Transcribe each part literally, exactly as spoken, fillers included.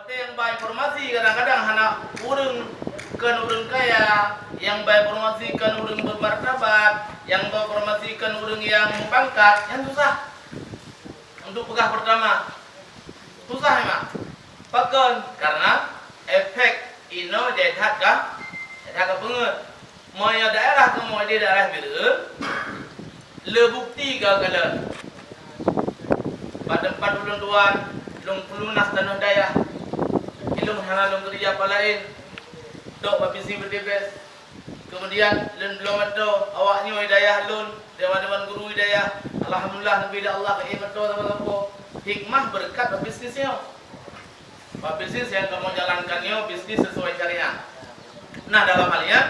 Nyang ba informasi kadang-kadang hana ureuëng, kon ureuëng kaya, nyang ba informasi kon ureuëng bermartabat, nyang ba informasi kon ureuëng nyang berpangkat, nyan susah. Untuk peugah pertama, susah memang. Pakon? Karena efek inoe jai that ka, jai that ka peungeuet. Meunyoe daerah kamoe di daerah Bireuen, le bukti ka kalon. Bak teumpat ulôn tuan, lôn peulunas tanoh dayah. Ilôn hana lôn keurija apa laén. Tok bak bisi beutebes. Kemudian lôn bloe meuto awak nyoe dayah lôn, dewan-dewan guru dayah. Alhamdulillah, neubi lé Allah keu meuto sapo-sapo. Hikmah beureukat bak bisnis nyoe. Bak bisnis nyang kamoe jalankan nyoe bisnis sesuai syariat. Nah, dalam hal nyan,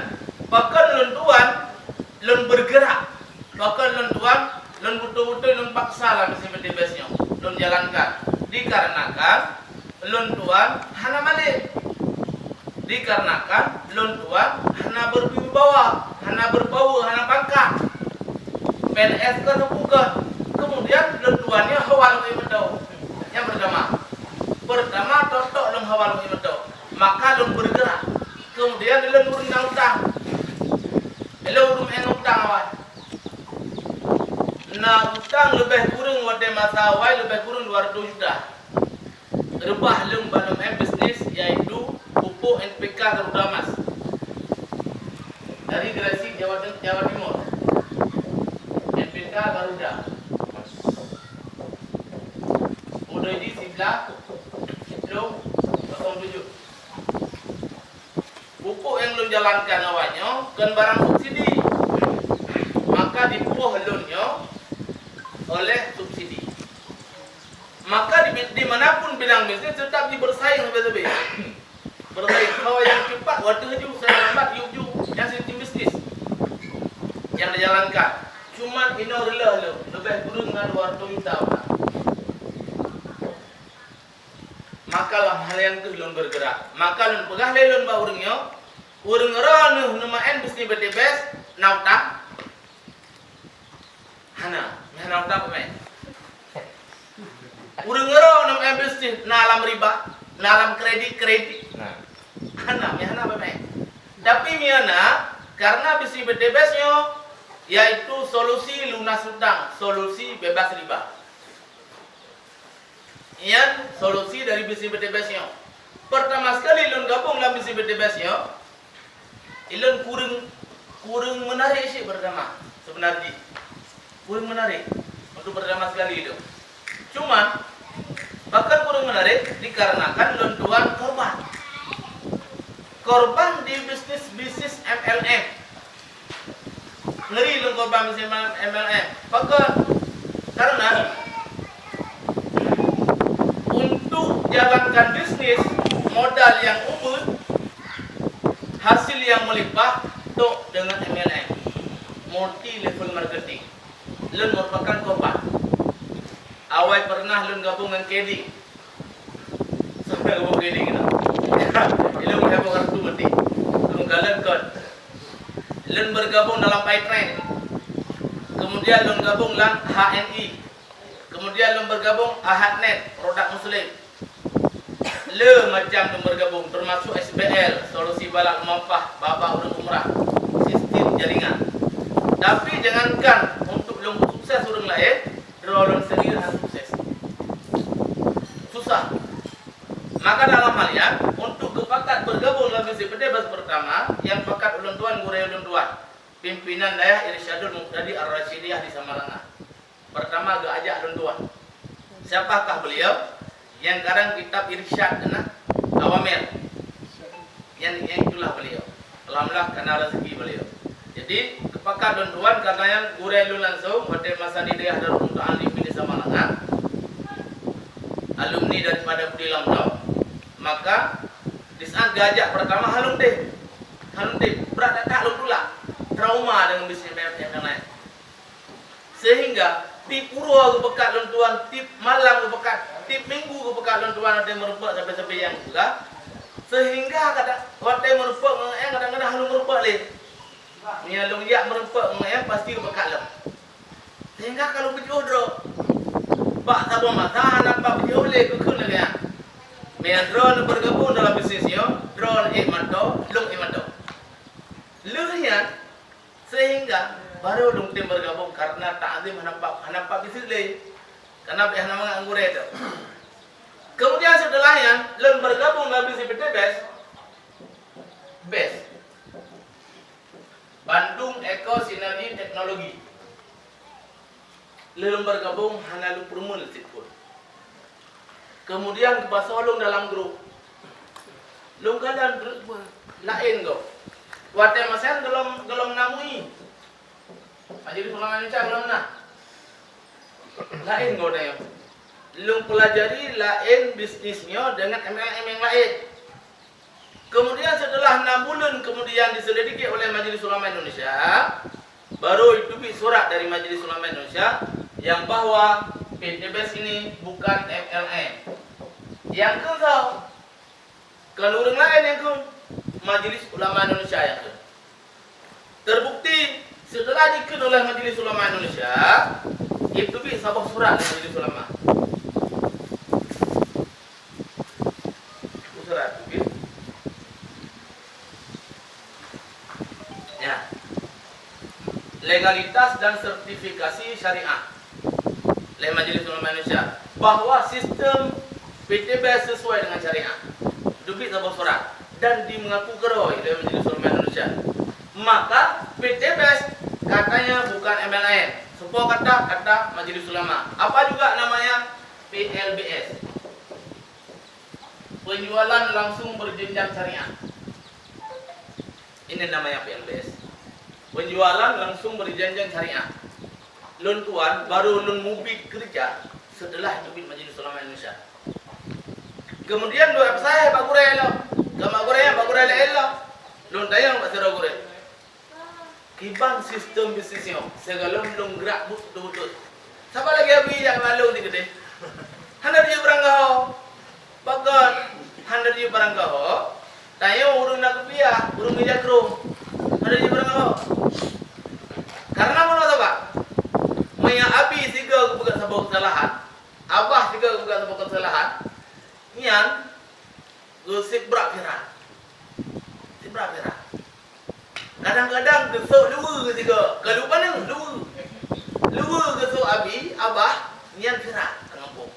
pakon lôn tuan lôn bergerak, pakon lôn tuan lôn beutôi-beutôi lôn paksa lam bisnis beutebes nyoe lôn jalankan. Dikarenakan lôn tuan hana malém. Dikarenakan lôn tuan hana berwibawa, hana berpower, hana pangkat. P N S kon, bukan. Kemudian lôn tuan nyoe hawa lôn meudo. Nyang pertama, pertama totok lôn hawa lôn meudo. Maka lôn bergerak. Kemudian lôn ureuëng na utang. Lôn ureuëng na utang awai. Na utang leubeh kureueng watée masa awai leubeh kureueng dua ratus juta. Reubah lôn bak lôn M bisnis, yaitu pupuk N P K Garuda Emas dari Gresik, Jawa Teng-, Jawa Timur. N P K Garuda. Model di sebelas sepuluh kosong tujuh. Pupuk nyang lôn jalankan awai nyoe kon barang subsidi, maka dipoh lôn nyoe oleh subsidi. Maka di, di mana pun bidang bisnis tetap dibersaing sabe-sabe. Bersaing. Hawa nyang cepat, watée ju, nyang lambat, yub ju, nyang sistem bisnis nyang dijalankan. Cuman inoe reuloh lom, leubeh kureueng ngon dua ratus juta ureuëng. Maka lam hal nyan keuh lôn bergerak. Maka lôn peugah lé lôn bak ureuëng nyoe, ureuëng droeneuh neumeu'en bisnis B T B S na utang? Hana, hana utang peumain. Ureuëng droeneuh neumeu'en bisnis na lam riba, na lam kredit-kredit? Nah. Hana, hana peumain. Tapi meunan, karena bisnis B T B S nyoe, yaitu solusi lunas utang, solusi bebas riba. Nyan solusi dari bisnis B T B S nyoe. Pertama sekali lôn gabong lam bisnis B T B S nyoe, ilôn kureueng, kureueng menarik cit pertama sebenarnya. Kureueng menarik untuk pertama sekali ilôn. Cuman, bahkan kureueng menarik dikarenakan lôn tuan korban. Korban di bisnis-bisnis M L M. Ngeri lôn korban M L M. Pakon? Karena untuk jalankan bisnis, modal nyang ubit, hasil nyang meulimpah, tok deungon M L M, multi level marketing. Lôn merupakan korban. Awai pernah lôn gabong ngon K D. Sampai gabong K D keunoe. Ilôn heboh kartu mati. Lôn kalon kon. Lôn bergabung dalam Paytrend. Kemudian lôn gabung lam H N I. Kemudian lôn bergabung Ahadnet, produk muslim. Le macam lôn bergabung, termasuk S B L, solusi balak meuampah bak-bak ureuëng umrah, sistem jaringan. Tapi jangankan untuk lôn sukses ureuëng laén, droe lôn sendiri hana sukses. Susah. Maka dalam hal nyan, untuk geupakat bergabung lam bisnis B T B S pertama, nyang pakat ulôn tuan, gurée ulôn tuan, pimpinan dayah Irsyadul Muhtadi Ar-Rasyidiyah di Samalanga. Pertama geuajak lôn tuan. Siapakah beliau? Nyang karang kitab Irsyad, na Awamir. Nyang, nyang itulah beliau. Alhamdulillah, kana rezeki beliau. Jadi, geupakat lôn tuan, karena nyang gurée lôn langsung, watée masa di dayah Darul Muta'allim di Samalanga, alumni daripada Budi Lamdong, maka di saat geuajak pertama, hana lôn tem. Hana lôn tem. Brat that-that lôn tulak. Trauma deungon bisnis M L M nyang laén. Sehingga tiep uroe geupeugah lôn tuan, tiep malam geupeugah, tiep minggu geupeugah lôn tuan watée meurumpok sabe-sabe nyang geupeugah. Sehingga kadang watée meurumpok ngon M L M kadang-kadang hana meurumpok lé. Meunyoe lôn jak meurumpok ngon M L M pasti geupeugah lom. Sehingga ka lôn peujiôh droe. Bak saboh masa hana pat peujiôh lé keu kheun lagée nyan. Nyang droe lôn bergabung dalam bisnis nyoe, droe ék mantong, lôn ék mantong. Lheueh nyan, sehingga baru lôn tem bergabung karena takzim hana pat, hana pat biseuk lé. Karena pih hana mangat ngon gurée teuh. Kemudian setelah nyan, lôn bergabung dalam bisnis P T Best. Best. Bandung Eco Synergy Technology. Lheueh lôn bergabung hana lôn peurumeun cit phon. Kemudian geupasoe lôn dalam grup. Lôn kalon grup laén gob. Watée masa nyan golom, golom na MUI. Majelis Ulama Indonesia golom na. Laén gob na nyoe. Lôn pelajari laén bisnis nyoe dengan M L M nyang laén. Kemudian setelah enam bulan kemudian diselidiki oleh Majelis Ulama Indonesia, baru teubiet surat dari Majelis Ulama Indonesia yang bahwa P T Best ini bukan M L M. Nyang keu soe? Kon ureuëng laén nyang keu, Majelis Ulama Indonesia nyang keu. Terbukti, setelah dikheun oleh Majelis Ulama Indonesia, itu bi saboh surat dari Majelis Ulama. Surat itu bi. Ya. Legalitas dan sertifikasi syariah. Lé Majelis Ulama Indonesia bahwa sistem P T B sesuai dengan syariah. Dubit saboh surat dan dimengaku keurôi lé Majelis Ulama Indonesia. Maka P T B katanya bukan M L M. Semua kata, kata Majelis Ulama. Apa juga namanya? P L B S. Penjualan langsung berjenjang syariah. Ini namanya P L B S. Penjualan langsung berjenjang syariah. Lôn tuan baru lôn mubi keureuja setelah teubiet Majelis Ulama Indonesia. Kemudian dua saya bak gurée lom. Gama gurée, bak gurée laén lom. Lôn tanyong bak sidroe gurée. Kiban sistem bisnis nyoe, sigohlom lôn grak buet beutôi-beutôi. Saban lagée Abi jak malu di keudeh. Hana jeuet barang gaho. Pakon hana jeuet barang gaho? Tanyoe ureuëng na kupiah, ureuëng meujakrong. Hana jeuet barang gaho. Karena meunoe sabab, meunyo Abi sigoe geupeugah saboh keusalahan, Abah sigoe geupeugah saboh keusalahan, nyan geusiet brat viral. Siet brat viral. Kadang-kadang geusok luweue sigoe, ka lupa neuh luweue. Luweue geusok Abi, Abah, nyan viral teugampông.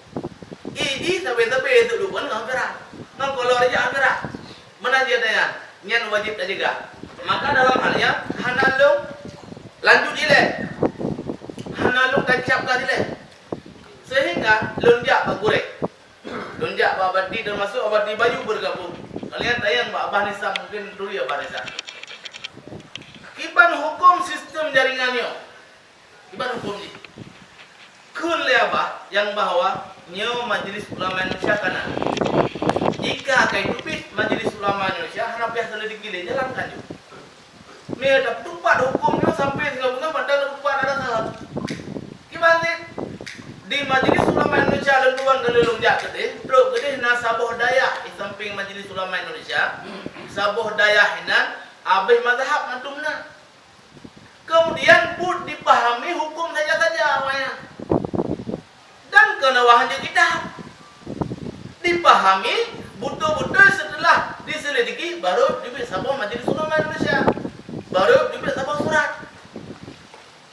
Idi sabe-sabe sok lupa neuh viral. Ngon kolor jak viral. Meunan jih nyan, nyan wajéb tajaga. Maka dalam hal nyan hana lôn lanjut ilée. Hana lôn tancab ka ilée. Sehingga lôn jak bak gurée. Lôn jak bak Abah Di, termasuk Abah Di Bayu bergabung. Kalian tanyong bak Abah Nisa, mungkin turi Abah Nisa. Kiban huköm sistem jaringan nyoe? Kiban huköm jih? Kheun lé Abah nyang bahwa nyoe Majelis Ulama Indonesia ka na. Jika ka teubiet Majelis Ulama Indonesia hana payah selidiki lé, jalankan ju. Mé tapeutupat huköm nyoe sampai sigoe beungoh mantong tapeutupat ada salah. Kiban cit, di Majelis Ulama Indonesia lôn tuan ka lôn jak keudeh, trok keudeh na saboh dayah di samping Majelis Ulama Indonesia, saboh dayah inan abéh mazhab mandum na. Kemudian buet dipahami huköm saja-saja awak nyan. Dan keunawahan jeuet kitab. Dipahami beutôi-beutôi setelah diselidiki baru teubiet saboh Majelis Ulama Indonesia. Baru teubiet saboh surat.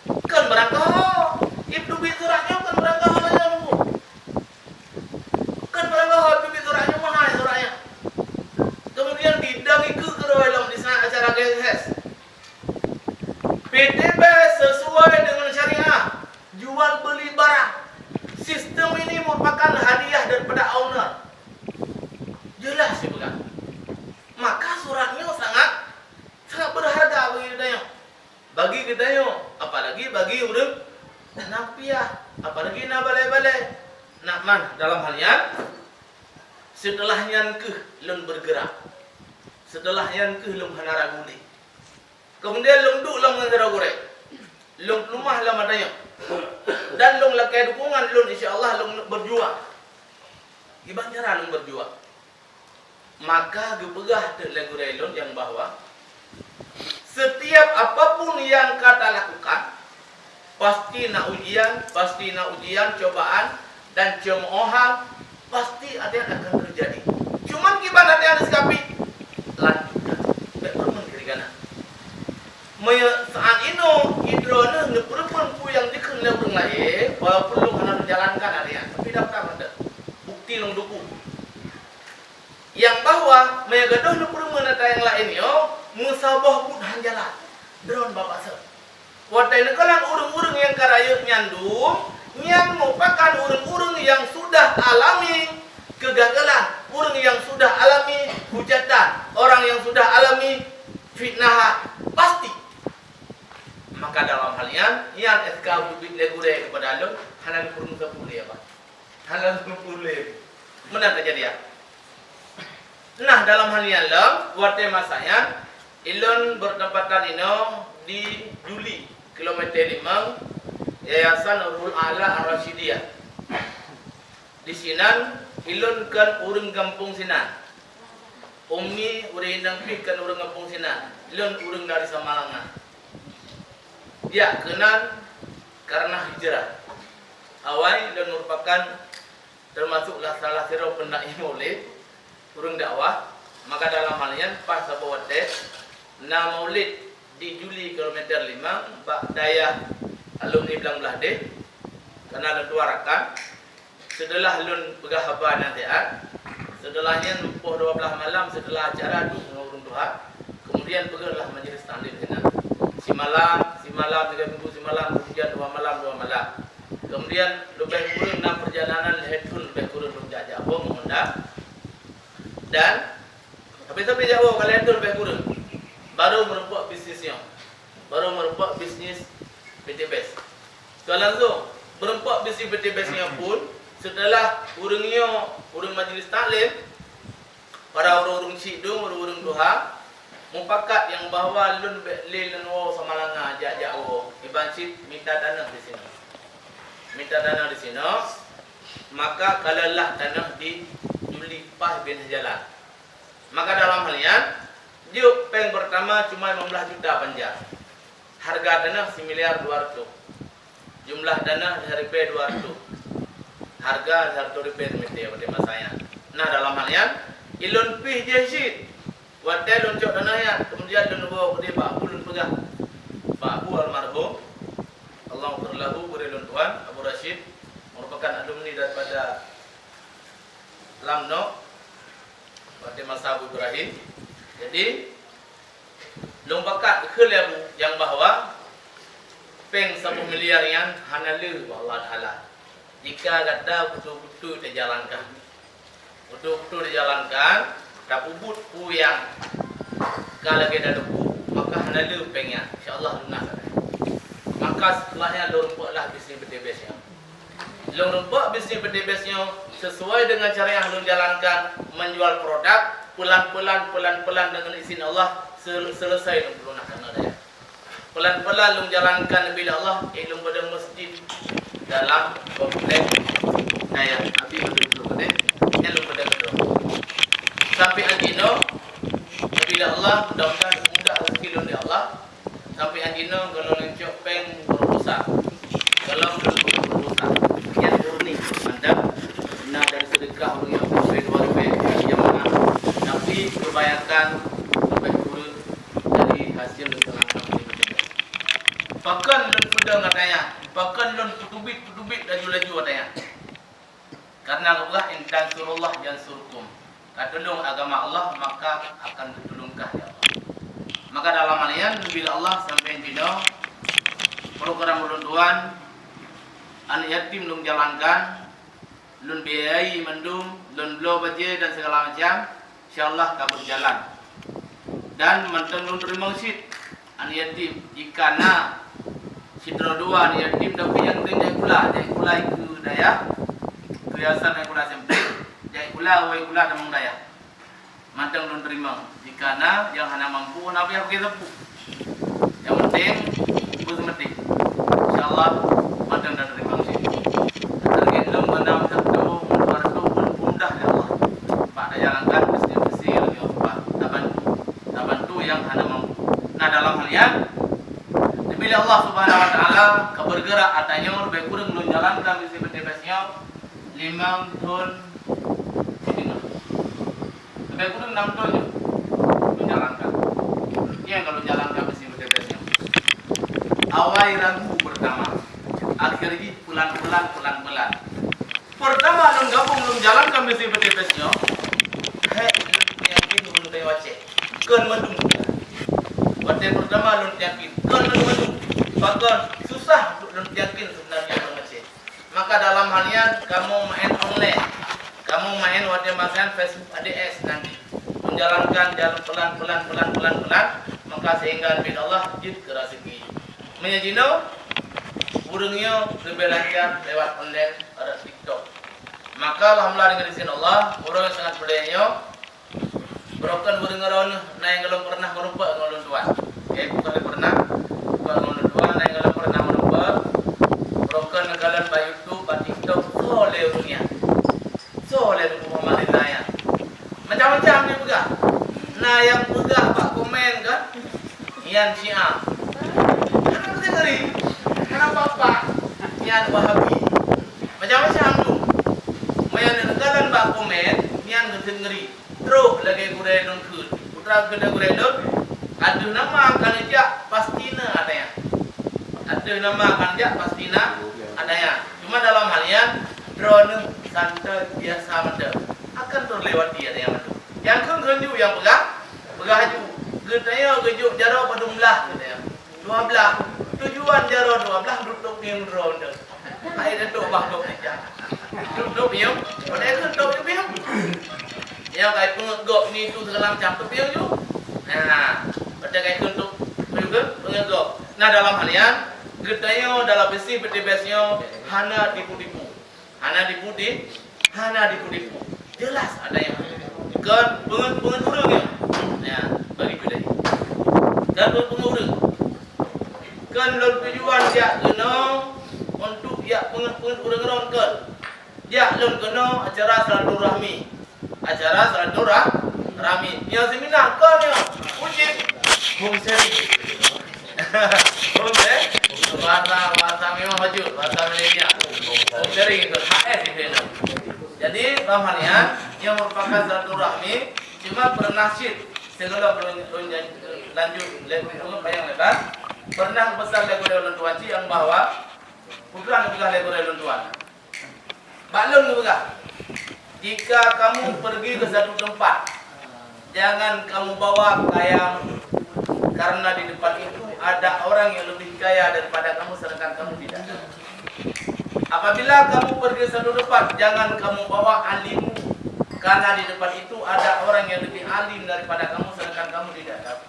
Kon barang gaho. Ib teubiet surat nyoe kon barang gaho lagée nyoe. Kon barang gaho teubiet surat nyoe, mahai surat nyan. Kemudian didong ikeue keudroe lom di saat acara G S S. P T B sesuai dengan syariah, jual beli barang. Sistem ini merupakan hadiah daripada owner. Jelas dipeugah. Maka surat nyoe sangat, sangat berharga bagi geutanyoe. Bagi geutanyoe, apalagi bagi ureuëng na kupiah, apalagi na balée-balée. Nak man dalam hal nyan, setelah nyan keuh lôn bergerak. Setelah nyan keuh lôn hana ragu lé. Kemudian lôn duek lom ngon sidroe gurée. Lôn peuleumah lom ata nyoe. Dan lôn lakée dukungan lôn, insya Allah lôn berjuang. Kiban cara lôn berjuang. Maka geupeugah teuk lé gurée lôn nyang bahwa setiap apapun yang ka talakukan, pasti na ujian, pasti na ujian, cobaan, dan cemoohan pasti ada yang akan terjadi. Cuman kiban até hana sikapi, lanjutkan. Bèk peurumeun kiri kanan. Meunyoe saat inoe, droeneuh neupeureumeun peue nyang jikheun lé ureueng laén, walaupun lôn hana lôn jalankan até nyan, tapi daftar mantong. Bukti lôn dukung. Nyang bahwa meunyoe gadoh neupeureumeun ata nyang laén nyoe, meusaboh buet han jalan, droen bak paksa. Watèe neukalon ureueng-ureueng nyang ka rayeuk nyan dum, nyan meurupakan ureueng-ureueng nyang sudah alami keugagalan, ureueng nyang sudah alami hujatan, orang nyang sudah alami fitnahan, pasti. Maka dalam hal nyan, nyan S K teubiet lé gurèe keupada lôn, hana lôn peurunoe sapeue lé, Abah. Hana lôn peurunoe. Meunan teujadi, ya. Nah, dalam hal nyan lom, watèe masa nyan, ilôn bertempatan inoe di Juli, kilometer limong, Yayasan Nurul A'la Ar-Rasyidiyah. Di sinan, ilôn kon ureueng gampông sinan. Umi ureueng inong pih kon ureueng gampông sinan. Ilôn ureueng dari Samalanga. Jak keunan karena hijrah. Awai lôn merupakan termasuklah salah sidroe peundai maulid, ureueng dakwah, maka dalam hal nyan paih saboh watèe na maulid di Juli kilometer limong bak dayah alumni Blang Blahdeh, kana lôn tuan rakan. Seuteulah lôn peugah haba nasihat, seuteulah nyan poh dua blaih malam seuteulah acara duek ngon ureueng tuha, kemudian peugötlah majlis taklim sinan. Simalam, simalam, tiga minggu simalam, kemudian dua malam, dua malam. Kemudian leubeh kureueng na peurjalanan lhèe thon leubeh kureueng lôn jak-jak ho meuhonda. Dan sabe-sabe jak ho ka lhèe thon leubeh kureueng, baru meurumpok bisnis nyoe. Baru meurumpok bisnis P T Best. Setelah langsung meurumpok bisnis P T Best nyoe pun, seuteulah ureueng nyoe, ureueng majlis taklim, para ureueng-ureueng syik dum, ureueng-ureueng tuha, mupakat nyang bahwa lôn bèk lé lôn woe Samalanga jak-jak woe, iban cit mita tanoh di sinoe. Mita tanoh di sinoe, maka ka lheueh lah tanoh di Juli paih binéh jalan. Maka dalam hal nyan, jeuet péng peurtama cuma limong blaih juta panja. Hareuga tanoh similiar dua reutôh. Jumlah tanoh lhèe ribèe dua reutôh. Hareuga lhèe reutôh ribèe simètè watèe masa nyan. Nah, dalam hal nyan, ilôn pih jih cit. Watèe lôn cok tanoh nyan, keumudian lôn woe keudéh bak abu lôn peugah. Bak abu almarhum, Allahummaghfir lahu, gurèe lôn tuan, Abu Rasyid, meurupakan alumni daripada Lamnok, watèe masa Abu Ibrahim. Jadi, lôn pakat kheun lé Abu nyang bahwa péng saboh miliar nyan hana le bak Allah Taala. Jika gata beutôi-beutôi tajalankan. Beutôi-beutôi tajalankan, tapeubuet peue nyang ka lagèe na leupeue, maka hana le péng nyan. Insya Allah lunas. Maka setelah nyan lôn rumpok lah bisnis P T Best nyoe. Lôn rumpok bisnis P T Best nyoe sesuai dengan cara nyang lôn jalankan, menjual produk, pelan-pelan, pelan-pelan dengan izin Allah, sel-, selesai lôn peulunaskan keunoe dayah. Pelan-pelan lôn jalankan neubila Allah, eh, lôn peudong masjid dalam komplek dayah. Abi beutôi-beutôi, eh, lôn peudong keudroe. Sampai jinoe, neubila Allah, mudah-mudahan mudah rezeki lôn di Allah. Sampai jinoe gohlom lôn cok péng peurusak. Gohlom lôn peurusak. Nyan murni mantap. Na dari seudeukah ureueng nyang peureulèe dua ribèe jamaah. Tapi kebanyakan leubeh kureueng dari hasil lôn teulang. Pakon lôn peudong ata nyan? Pakon lôn peuteubiet-peuteubiet laju-laju ata nyan? Karena geupeugah, "In tansurullah yansurkum." Katulông agama Allah, maka akan geutulông kah lé Allah. Maka dalam hal nyan, bila Allah sampai jinoe program ulôn tuan, aneuk yatim lôn jalankan, lôn biayai mandum, lôn bloe bajèe dan segala macam, insya Allah ka berjalan. Dan mantong lôn teurimong cit aneuk yatim, jika na sidroe dua aneuk yatim, tapi nyang penting jai kula, jai kula keu dayah, keu yayasan jai kula S M P, jai kula, wai kula tamong dayah. Mantong lôn teurimong. Jika na nyang hana mampu, hana payah bagi sapeue. Nyang penting, beuseumeuti. Insya Allah, mantong tateurimong cit. Target lôn meunan satu, dua ratus pun mudah ya Allah. Bak tajalankan bisnis-bisnis nyang Allah tabantu. Tabantu nyang hana mampu. Nah, dalam hal nyan, bila Allah Subhanahu Wa Taala ka bergerak ata nyoe, leubeh kureueng lôn jalankan bisnis P T Best nyoe limong thon siteungoh. Lhèe kureueng nam thôn nyoe lôn jalankan. Nyang ka lôn jalankan misi P T B S nyoe. Awai ragu pertama, akhir jih pelan-pelan, pelan-pelan. Pertama lôn gabong lôn jalankan misi P T B S nyoe, hèk lôn yakin ureueng tanyoe Aceh. Kon mandum. Watèe pertama lôn yakin, kon mandum-mandum. Pakon susah lôn yakin sebenarnya ureueng Aceh. Maka dalam hal nyan, kamoe maén online. Kamoe maén watèe masa nyan Facebook A D S nanti. Menjalankan jalan pelan-pelan, pelan-pelan, pelan. Maka sehingga bit Allah jeuet keu rezeki. Meunyoe jinoe, ureueng nyoe leubeh lancar lewat online, lewat TikTok. Maka alhamdulillah, deungon izin Allah, ureueng nyang sangat mulia nyoe, Broken ureueng droeneuh na nyang gohlom pernah meurumpok ngon ulôn tuan. Eh, bukan pernah. Bukan ngon ulôn tuan, na nyang gohlom pernah meurumpok. Broken neukalon bak YouTube, bak TikTok, soe lé ureueng nyan. Soe lé Teungku Muhammad Ridha nyan. Macam-macam dia peugah. Na nyang peugah bak komen kan, nyan Syiah. Hana meudeungoe, hana apa-apa. Nyan Wahabi. Macam-macam tu. Meunyo neukalon bak komen, nyan meudeungoe. Trok lagèe gurèe lôn kheun. Putra keu lagèe gurèe lôn, ateueh nama ka neujak, pasti na ada nyan. Ateueh nama ka neujak, pasti na ada nyan. Cuma dalam hal nyan, droeneuh santai biasa mantong. Akan terlewati ada nyan mantong. Nyang kheun-kheun ju nyang peugah, peugah ju. Geutanyoe geujok jaroe padum blah geutanyoe. Dua blah. Tujuan jaroe dua blah, duek tôp piôh droe. Hai, duek bah tôp ija. Duek tôp piôh. Pada itu tôp piôh. Nyang kai peungeut gob ni tu segala macam tôp piôh ju. Nah, pada kai kheun tôp piôh ke peungeut gob. Nah, dalam hal nyan, geutanyoe dalam bisi P T B S nyoe hana tipu-tipu. Hana tipu-ti-, hana tipu-tipu. Jelas ada nyan. Kon peungeut-peungeut ureueng nyan. Ya, bagi pilih. Kon peungeut-peungeut ureueng. Kon lôn tujuan jak keunoe untuk jak peungeut-peungeut ureueng droen kon. Jak lôn keunoe acara silaturahmi. Acara silaturah-, rahmi. Nyang seminar kon nyoe. Uji. Home sharing. Home sharing. Bahasa, bahasa memang bacut, bahasa Malaysia. Home sharing itu H S itu. Jadi, dalam hal nyan, ia merupakan silaturahmi, cuma pernah cit, sebelum lôn, lôn lanjut, lé, lôn panyang lebar, pernah pesan lé gurèe lôn tuan cit nyang bahwa, putra neupeugah lé gurèe lôn tuan. Bak lôn geupeugah, jika kamu pergi ke satu tempat, jangan kamu bawa kayamu, karena di tempat itu ada orang yang lebih kaya daripada kamu, sedangkan kamu tidak tahu. Apabila kamu pergi ke satu tempat, jangan kamu bawa alimmu, karena di tempat itu ada orang yang lebih alim daripada kamu, sedangkan kamu tidak tahu.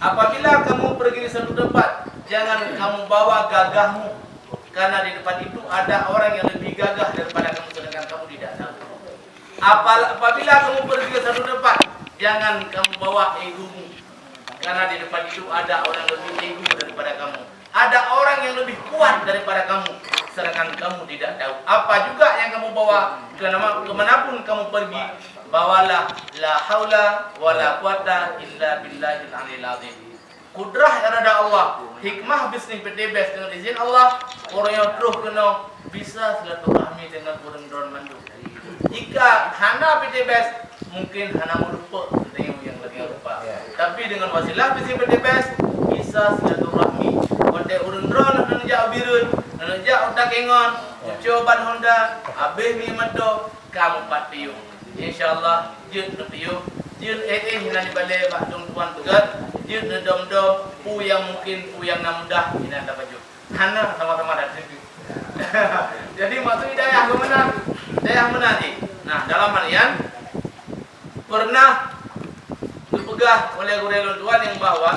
Apabila kamu pergi ke satu tempat, jangan kamu bawa gagahmu, karena di tempat itu ada orang yang lebih gagah daripada kamu, sedangkan kamu tidak tahu. Apal-, apabila kamu pergi ke satu tempat, jangan kamu bawa egomu, karena di tempat itu ada orang lebih ego daripada kamu. Ada orang yang lebih kuat daripada kamu, sedangkan kamu tidak tahu. Apa juga yang kamu bawa, ke nama-, ke mana pun kamu pergi, bawalah la haula wala quwata illa billahil aliyil azim. Kudrah irada Allah, hikmah bisnis P T B S dengan izin Allah, ureueng nyang troh keunoe bisa silaturahmi dengan ureueng droen mandum. Jika hana P T B S, mungkin hana meurumpok geutanyoe nyang lagèe rupa. Ya. Tapi dengan wasilah bisi P T B S, bisa silaturahmi. Watèe ureueng droen hana jak u Bireuen, hana jak u Takengon, ya, cucoe ban Honda, habéh minyeuk moto, ka meupat piôh. Insya Allah, jeuet neupiôh, jeuet éh-éh hana jibalèe bak dong tuan peugöt, jeuet neudom-dom, peue nyang mungkin, peue nyang na mudah, hana tapajoh. Hana sama-sama dah setuju. Jadi, maksud hidayah ke mana? Hidayah mana ni? Nah, dalam hal nyan, pernah geupeugah oleh gurèe lôn tuan nyang bahwa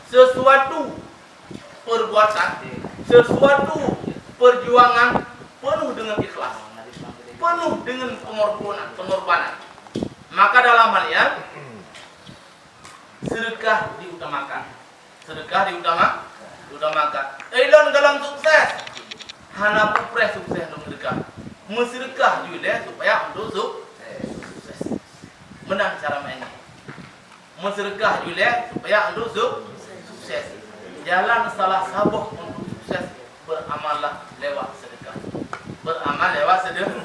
sesuatu perbuatan, sesuatu perjuangan penuh dengan ikhlas, penuh dengan pengorbanan, pengorbanan. Maka dalam hal nyan, sedekah diutamakan. Sedekah diutama-, diutamakan. Ilôn golom sukses, hana peupreh sukses lôn sedekah. Meusedekah ju ilèe supaya untuk su-, sukses. Meunan cara maén nyan. Meusedekah ju ilèe supaya untuk su-, sukses. Jalan salah saboh untuk sukses, beramallah lewat sedekah. Beramal lewat sede-,